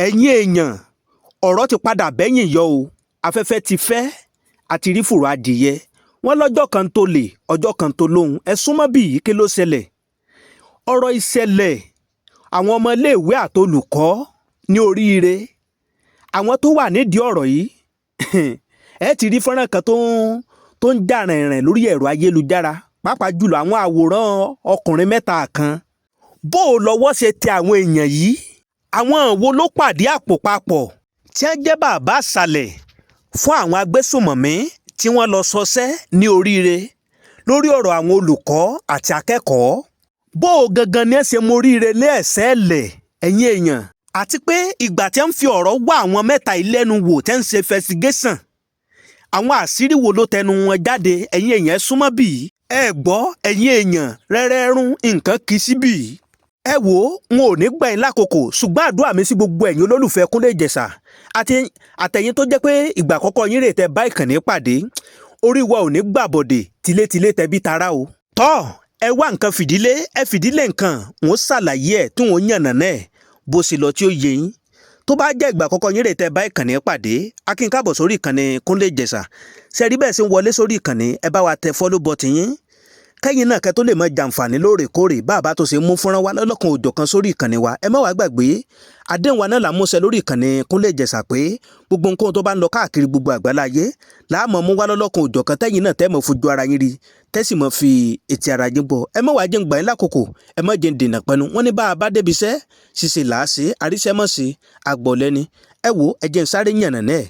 Ẹ̀yin èèyàn, ọ̀rọ̀ ti padà bẹ́yìn yọ o. Afẹ́fẹ́ ti fẹ́ àti rí fùrọ̀ adìyẹ. Wọ́n lọ́jọ́ kan tó lè ọjọ́ kan tó lóhùn. Ẹ súnmọ́ bí yìí, kí ló ṣẹlẹ̀? Ọ̀rọ̀ ìṣẹ̀lẹ̀ àwọn ọmọléèwé àtolùkọ́ ní oríire, àwọn tó wà nídìí ọ̀rọ̀ yìí, ẹ ti rí fọ́nrán kan tó ń jà rìnrìn lórí ẹ̀rọ ayélujára, pàápàá jùlọ àwọn àwòrán ọkùnrin mẹ́ta kan. Bó o lọ́wọ́ ṣe tẹ àwọn èèyàn yìí, àwọn wo ló pàdé àpò papọ̀ tí wọ́n jẹ́ bàbá àṣàlẹ̀ fún àwọn agbésùnmọ̀mí tí wọ́n lọ ṣọṣẹ́ ní oríire lórí ọ̀rọ̀ àwọn olùkọ́ àti akẹ́kọ̀ọ́? Bó o gangan ni ẹ ṣe moríire lé ẹ̀sẹ̀ lẹ̀, ẹ̀yin èèyàn? Àti pé ìgbà tí wọ́n ń fi ọ̀rọ̀ wá àwọn mẹ́ta yìí lẹ́nu wò, tẹ́ ń ṣe investigation, àwọn àṣírí wo ló tẹnu wọn jáde? Ẹ̀yin èèyàn, ẹ súnmọ́ bí ẹ gbọ́. Ẹ̀yin èèyàn, rẹ́rẹ́rún nǹkan kì í síbì. Ẹ wò ó, n ò ní gbà yín lákòókò, ṣùgbọ́n àdúrà mi sí gbogbo ẹ̀yin olólùfẹ́ Kúnlé Ìjẹ̀ṣà àti àtẹ̀yin tó jẹ́ pé ìgbà àkọ́kọ́ yín rè tẹ́ bá ìkànnì pàdé, orí wa ò ní gbàbọ̀dè tilétilé tẹbí tará o. Tọ́ ẹ wá nǹkan fìdílé, ẹ fìdílé nǹkan, wọ́n ṣàlàyé ẹ̀ tí wọ́n yànnà náà bó ṣe lọ tí ó yé yín. Tó bá jẹ́ ìgbà àkọ́kọ́ yín rè tẹ́ bá ìkànnì pàdé, akin káàbọ̀ sórí ìkànnì Kúnlé Ìjẹ̀ṣà. Ṣe rí bẹ́ẹ̀ ṣe ń wọlé sórí ìkànnì, ẹ bá wa tẹ follow button yín, kẹ́yìn náà kẹ́ tó lè mọ jàǹfààní lóòrèkóòrè bá a bá tó ṣe mú fọ́nrán wá lọ́lọ́kan òjọ̀kan sórí ìkànnì wa. Ẹ má wàá gbàgbé àdéhùn wa náà là ń múṣẹ lórí ìkànnì Kúnlé Ìjẹ̀ṣà pé gbogbo nǹkan tó bá ń lọ káàkiri gbogbo àgbáláyé láàmú mú wá lọ́lọ́kan òjọ̀kan, tẹ́yìn náà tẹ́ mọ̀ fojú ara yín rí, tẹ́sì mọ̀ fi etí ara yín gbọ́. Ẹ má wàá jẹ́ ń gbà yín lákòókò, ẹ má jẹ́ ń dènà pẹ́nu. Wọ́n ní bá a bá débi iṣẹ́ ṣíṣe làásì àríṣẹ́mọ̀ṣe àgbọ̀lẹ́ni. Ẹ wo, ẹ jẹ́ ń sáré yànnà náà.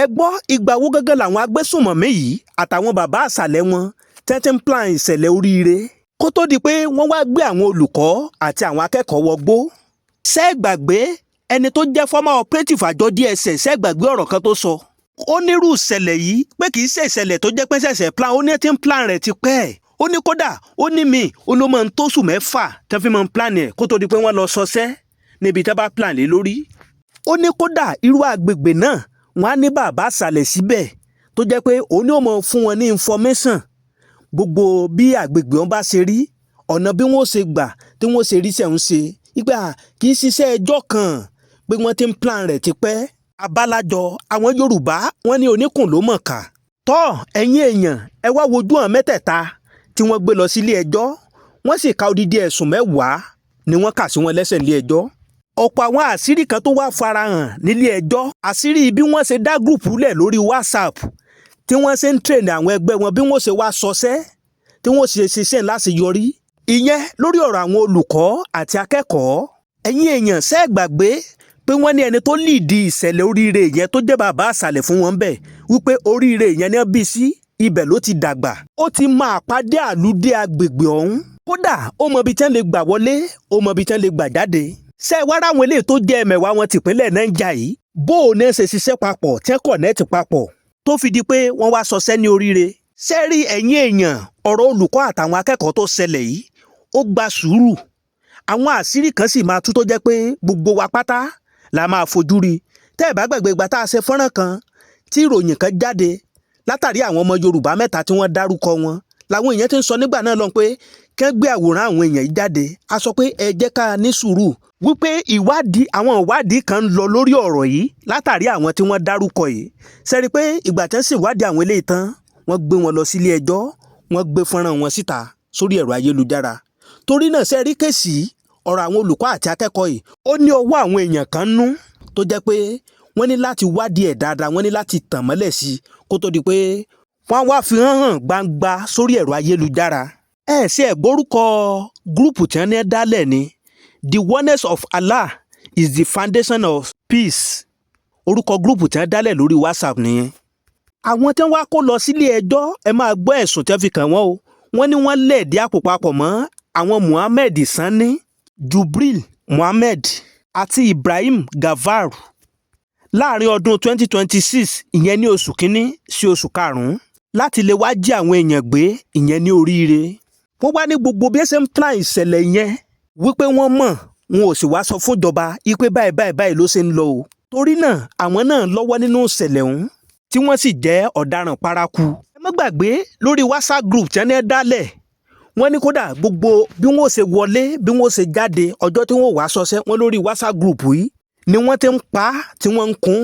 Ẹ gbọ́, ìgbà wo gángan làwọn agbésùnmọ̀mí yìí àtàwọn bàbá àṣàlẹ̀ wọn tẹ́tí ń plan ìṣẹ̀lẹ̀ oríire kó tó di pé wọ́n wá gbé àwọn olùkọ́ àti àwọn akẹ́kọ̀ọ́ wọgbó? Ṣé ẹ gbàgbé ẹni tó jẹ́ former operative àjọ DSS? Ṣé ẹ gbàgbé ọ̀rọ̀ kan tó sọ? Ó nírú ìṣẹ̀lẹ̀ yìí pé kì í ṣe ìṣẹ̀lẹ̀ tó jẹ́ pé ṣẹ̀ṣẹ̀ plan, ó ní ti ń plan rẹ̀ ti pẹ́. Ó ní kódà, ó ní mi ó ló máa ń tóṣù 6 tí wọ́n fi máa ń plan ẹ̀ kó tó di pé wọ́n lọ ṣọṣẹ́ níbi tí wọ́n bá plan lé lórí. Ó ní kódà, irú àgbègbè náà, wọ́n á ní bàbá àṣàlẹ̀ síbẹ̀ tó jẹ́ pé òun ní ó mọ̀ fún wọn ní information gbogbo bí àgbègbè wọn bá ṣe rí, ọ̀nà bí wọ́n ṣe gbà tí wọ́n ṣe rí sẹ̀ ń ṣe ìgbà. Kì í ṣiṣẹ́ ẹjọ́ kan pé wọ́n ti ń plan rẹ̀ tipẹ́. Abálájọ, àwọn Yorùbá wọ́n ní oníkùn ló mọ̀ ká. Tọ́ ẹ̀yin èèyàn, ẹ wá wojú àwọn mẹ́tẹ̀ẹ̀ta tí wọ́n gbé lọ sílé ẹjọ́. Wọ́n sì ka odidi ẹ̀sùn 10 ni wọ́n kà sí wọn lẹ́sẹ̀ nílé ẹjọ́. Ọ̀pọ̀ àwọn àṣírí kan tó wá farahàn nílé ẹjọ́, àṣírí bí wọ́n ṣe dá group lẹ̀ lórí WhatsApp, tí wọ́n ṣe ń train àwọn ẹgbẹ́ wọn, bí wọ́n ṣe wá ṣọṣẹ́, tí wọ́n ṣe ṣiṣẹ́ láṣeyọrí, ìyẹn lórí ọ̀rọ̀ àwọn olùkọ́ àti akẹ́kọ̀ọ́. Ẹ̀yin èèyàn, ṣé ẹ gbàgbé pé wọ́n ní ẹni tó lead ìṣẹ̀lẹ̀ oríire yẹn, tó jẹ́ bàbá àṣàlẹ̀ fún wọn bẹ́ẹ̀, wípé oríire yẹn ní bí sí ibẹ̀ ló ti dàgbà, ó ti máa pàdé àlùdé agbègbè ọ̀hún, kódà ó mọ ibi tí wọ́n lè gbà wọlé, ó mọ ibi tí wọ́n lè gbà jáde? Ṣé ẹ wá ráwọn eléyìí tó jẹ́ ẹ̀mẹ̀wá wọn tìpínlẹ̀ Niger yìí, bó o ní ṣe ṣiṣẹ́ papọ̀, tí wọ́n connect papọ̀ tó fi di pé wọ́n wá ṣọṣẹ́ ní oríire? Ṣé rí, ẹ̀yin èèyàn, ọ̀rọ̀ olùkọ́ àtàwọn akẹ́kọ̀ọ́ tó ṣẹlẹ̀ yìí, ó gba sùúrù. Àwọn àṣírí kan sì máa tú tó jẹ́ pé gbogbo wa pátá la máa fojú rí. Tẹ́ ẹ̀ bá gbàgbé ìgbà tá a ṣe fọ́nrán kan tí ìròyìn kan jáde látàrí àwọn ọmọ Yorùbá mẹ́ta tí wọ́n dárúkọ wọn, làwọn èèyàn ti ń sọ nígbà náà lọ pé kí wọ́n gbé àwòrán àwọn èèyàn yìí jáde. A sọ pé ẹ jẹ́ ká ní sùúrù, wípé ìwádìí, àwọn ìwádìí kan ń lọ lórí ọ̀rọ̀ yìí látàrí àwọn tí wọ́n dárúkọ yìí. Sẹ́rí pé ìgbà tí wọ́n sì wádìí àwọn eléyìí tán, wọ́n gbé wọn lọ sílé ẹjọ́, wọ́n gbé fọ́nrán wọn síta sórí ẹ̀rọ ayélujára. Torí náà, sẹ́rí case ọ̀rọ̀ àwọn olùkọ́ àti akẹ́kọ̀ọ́ yìí, ó ní ọwọ́ àwọn èèyàn kan nú tó jẹ́ pé wọ́n ní láti wádìí ẹ̀ dáadáa, wọ́n ní láti tàn mọ́lẹ̀ sí i kó tó di pé wọ́n wá fi hàn hàn gbangba sórí ẹ̀rọ ayélujára. Ẹ ṣe ẹ̀ gbórúkọ group tí wọ́n ní dálẹ̀ ni "The Oneness of Allah is the Foundation of Peace". Orúkọ group tí wọ́n dálẹ̀ lórí WhatsApp nìyẹn. Àwọn tí wọ́n wá kó lọ sílé ẹjọ́, ẹ máa gbọ́ ẹ̀sùn tí wọ́n fi kàn wọ́n o. Wọ́n ní wọ́n lẹ̀dí àpò papọ̀ mọ́ àwọn Muhammed Sani, Jubril Muhammed àti Ibrahim Gavar láàrin ọdún 2026, ìyẹn ní oṣù kínní sí oṣù karùn-ún, láti lè wá jí àwọn èèyàn gbé, ìyẹn ní oríire. Wọ́n wá ní gbogbo bí ẹ ṣe ń plan ìṣẹ̀lẹ̀ yẹn, wípé wọ́n mọ̀, wọn ò sì wá sọ fúnjọba wípé báyìí báyìí báyìí ló ṣe ń lọ o. Torí náà, àwọn náà lọ́wọ́ nínú ìṣẹ̀lẹ̀ ọ̀hún, tí wọ́n sì jẹ́ ọ̀daràn paraku. Ẹ má gbàgbé, lórí WhatsApp group tí wọ́n ní dálẹ̀, wọ́n ní kódà gbogbo bí wọ́n ṣe wọlé, bí wọ́n ṣe jáde, ọjọ́ tí wọ́n wá ṣọṣẹ́ wọn lórí WhatsApp group yìí Ni wọ́n ti ń pa á tí wọ́n ń kún.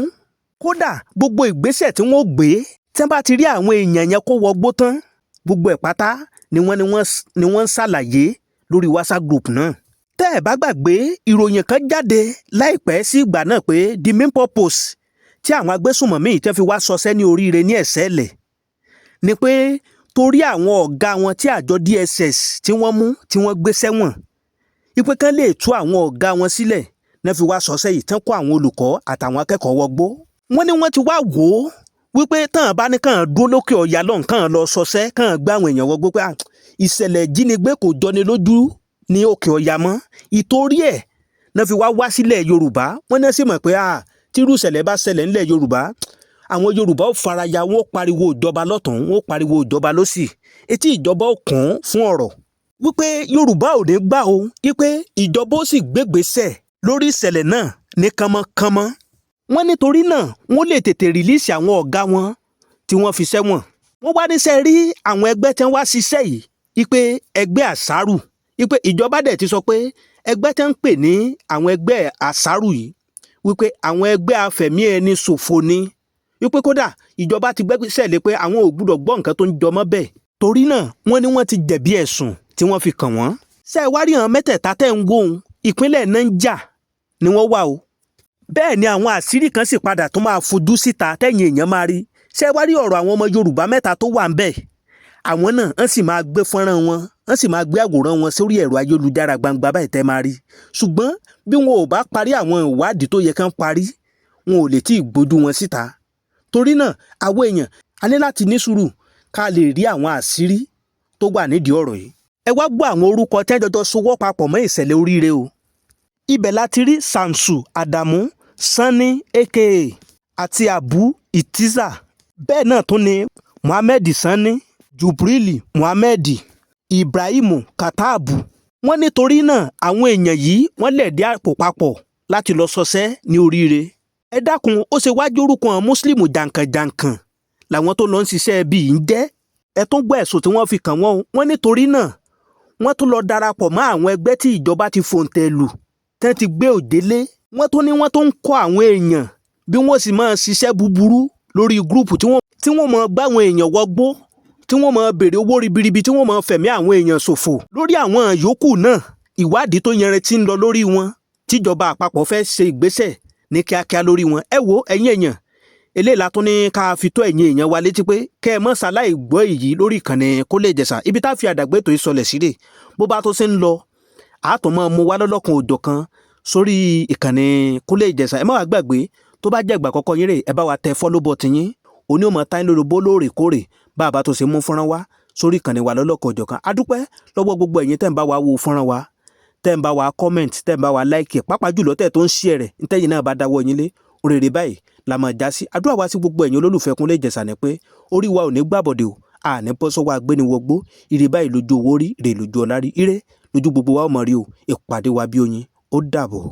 Kódà gbogbo ìgbésẹ̀ tí wọ́n gbé tí wọ́n bá ti rí àwọn èèyàn yẹn kó wọgbó tán, gbogbo ẹ̀ pátá ni wọ́n ni wọ́n ń ṣàlàyé lórí WhatsApp group náà. Tẹ́ ẹ̀ bá gbàgbé, ìròyìn kan jáde láìpẹ́ sí ìgbà náà pé the main purpose tí àwọn agbésùnmọ̀mí yìí tẹ́ fi wá sọsẹ́ ní Oríire ní Ẹ̀sẹ̀lẹ̀ ni pé torí àwọn ọ̀gá wọn tí àjọ DSS tí wọ́n mú, tí wọ́n gbé sẹ́wọ̀n, ipe kan lè tú àwọn ọ̀gá wọn sílẹ̀ náà fi wá sọsẹ́ yìí tán, kó àwọn olùkọ́ àtàwọn akẹ́kọ̀ọ́ wọgbó. Wọ́n ní wọ́n ti wá wò ó wípé tán bá ní kàn dúró lókè ọ̀yà lọ́hùn, kàn lọ sọsẹ́, kàn gbé àwọn èèyàn wọgbó, pé ìṣẹ̀lẹ̀ ìjínigbé kò jọni lójú ní òkè ọ̀yà mọ́. Ìtorí ẹ̀ náà fi wá wá sílẹ̀ Yorùbá. Wọ́n náà sì mọ̀ pé tírú ìṣẹ̀lẹ̀ bá ṣẹlẹ̀ ńlẹ̀ Yorùbá, àwọn Yorùbá ó faraya, wọ́n ó pariwo ìjọba lọ́tún, wọ́n ó pariwo ìjọba lọ́sì, etí ìjọba ó kún fún ọ̀rọ̀ wípé Yorùbá ò ní gbà o, wípé ìjọba ó sì gbégbèsè lórí ìṣẹ̀lẹ̀ náà ní kánmọ́kánmọ́. Wọ́n nítorí náà wọ́n lè tètè release àwọn ọ̀gá wọn tí wọ́n fi sẹ́wọ̀n. Wọ́n wá níṣẹ́ rí àwọn ẹgbẹ́ tí wọ́n wá ṣiṣẹ́ yìí, wípé ẹgbẹ́ àṣàrù, wípé ìjọba dẹ̀ ti sọ pé ẹgbẹ́ tí wọ́n ń pè ní àwọn ẹgbẹ́ àṣàrù yìí, wípé àwọn ẹgbẹ́ afẹ̀mí ẹni ṣòfò ni, wípé kódà ìjọba ti gbẹ́sẹ̀ lé pé àwọn ò gbúdọ̀ gbọ́ nǹkan tó ń jọmọ́ bẹ́ẹ̀. Torí náà wọ́n ní wọ́n ti jẹ̀bi ẹ̀sùn tí wọ́n fi kàn wọ́n. Ṣé ẹ wá rí àwọn mẹ́tẹ̀ẹ̀ta tẹ́ ń wò ó, ìpínlẹ̀ Niger ni wọ́n wà o. Bẹ́ẹ̀ ni àwọn àṣírí kan sì padà tó máa fojú síta tẹ́yìn èèyàn máa rí. Ṣé ẹ wá rí ọ̀rọ̀ àwọn ọmọ Yorùbá mẹ́ta tó wà ń bẹ̀, àwọn náà ń sì máa gbé fọ́nrán wọn, ń sì máa gbé àwòrán wọn sórí ẹ̀rọ ayélujára gbangba báyìí tẹ́ máa rí. Ṣùgbọ́n bí wọn ò bá parí àwọn ìwádìí tó yẹ kán parí, wọn ò lè tí ì gbójú wọn síta. Torí náà àwọn èèyàn a ní láti ní sùúrù ká lè rí àwọn àṣírí tó wà nídìí ọ̀rọ̀ yìí. Ẹ wá gbọ́ àwọn orúkọ tí wọ́n jọjọ sowọ́ papọ̀ mọ́ ìṣẹ̀lẹ̀ Oríire o. Ibẹ̀ la ti rí Samsu Adamu Sanni aka àti Abu Itiza. Bẹ́ẹ̀ náà tún ni Muhammed Sanni, Jubril Muhammed, Ibrahim Katabu. Wọ́n nítorí náà àwọn èèyàn yìí wọ́n lẹ̀dí àpò papọ̀ láti lọ sọsẹ́ ní Oríire. Ẹ dákun, ó ṣe wájú orúkọ àwọn mùsùlùmí jàǹkànjàǹkàn làwọn tó lọ ń ṣiṣẹ́ ibi yìí ń jẹ́. Ẹ tún gbọ́ ẹ̀sùn tí wọ́n fi kàn wọ́n o. Wọ́n nítorí náà wọ́n tún lọ darapọ̀ mọ́ àwọn ẹgbẹ́ tí ìjọba ti fòǹtẹ̀ lù, tẹ́ ti gbé òdélé. Wọ́n tún ní wọ́n tún ń kọ́ àwọn èèyàn bí wọ́n sì máa ṣiṣẹ́ búburú lórí group tí wọ́n máa gbá àwọn èèyàn wọgbó, tí wọ́n máa béèrè owó ribiribi, tí wọ́n máa fẹ̀mí àwọn èèyàn ṣòfò. Lórí àwọn yòókù náà, ìwádìí tó yanrantí ń lọ lórí wọn, tíjọba àpapọ̀ fẹ́ ṣe ìgbésẹ̀ ní kíákíá lórí wọn. Ẹ wo, ẹ̀yin èèyàn, eléyìí la tún ní ká fi tó ẹ̀yin èèyàn wa létí pé kẹ́ ẹ mọ́ ṣaláì gbọ́ èyí lórí ìkànnì Kólé Ìjẹ̀ṣà. Ibi tá a fi àdàgbé ètò ìsọlẹ̀ sílẹ̀, bó bá tó ṣe ń lọ, àátọ́ máa mú wá lọ́lọ́kan òjọ̀kan sórí ìkànnì Kólé Ìjẹ̀ṣà. Ẹ má wàá gbàgbé, tó bá jẹ́ ìgbà àkọ́kọ́ yín rè, ẹ bá wa tẹ follow button yín, òní ò mọ̀ táyín lólobó lóòrèkóòrè bá a bá tó ṣe mú fọ́nrán wá sórí ìkànnì wa lọ́lọ́kan òjọ̀kan. A dúpẹ́ lọ́wọ́ gbogbo ẹ̀yin tẹ́ ń bá wa wo fọ́nrán wa, tẹ́ ń bá wa comment, tẹ́ ń bá wa like, pàápàá jùlọ tẹ́ tó ń share rẹ̀. Ntẹ́yìn náà bá dáwọ́ yín lé, òrèrè báyìí la máa já sí. Àdúrà wa sí gbogbo ẹ̀yin olólùfẹ́ Kúnlé Ìjẹ̀ṣà ni pé orí wa ò ní gbàbọ̀dẹ̀ o, àní bọ́ sọ́wọ́ agbéniwọgbó. Ire báyìí lójú owó rí, ire lójú ọlá rí, ire lójú gbogbo wa ó mọ̀ rí o. Ìpàdé wa bí oyin, ó dàbọ̀.